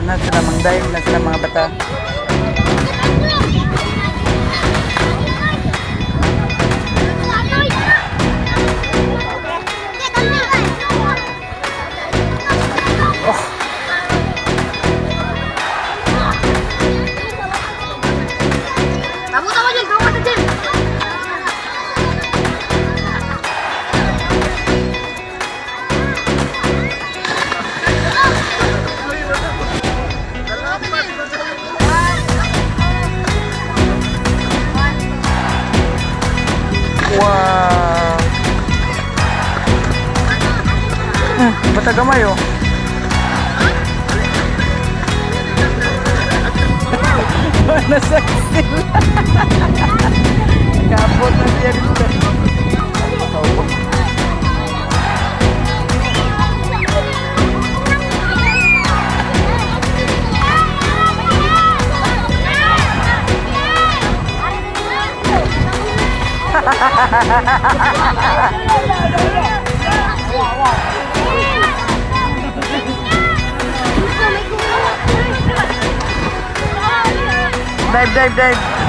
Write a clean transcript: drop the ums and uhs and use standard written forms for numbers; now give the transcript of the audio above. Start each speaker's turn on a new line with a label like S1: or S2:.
S1: Na sila mang dive na sila, mga bata. Oh.
S2: Tamo tamo Jel, tamo ta, Jel.
S1: Wow. Bata gamay oh. Nasa sila. Kapot na siya dito. Nakaupo. Dive, dive, dive.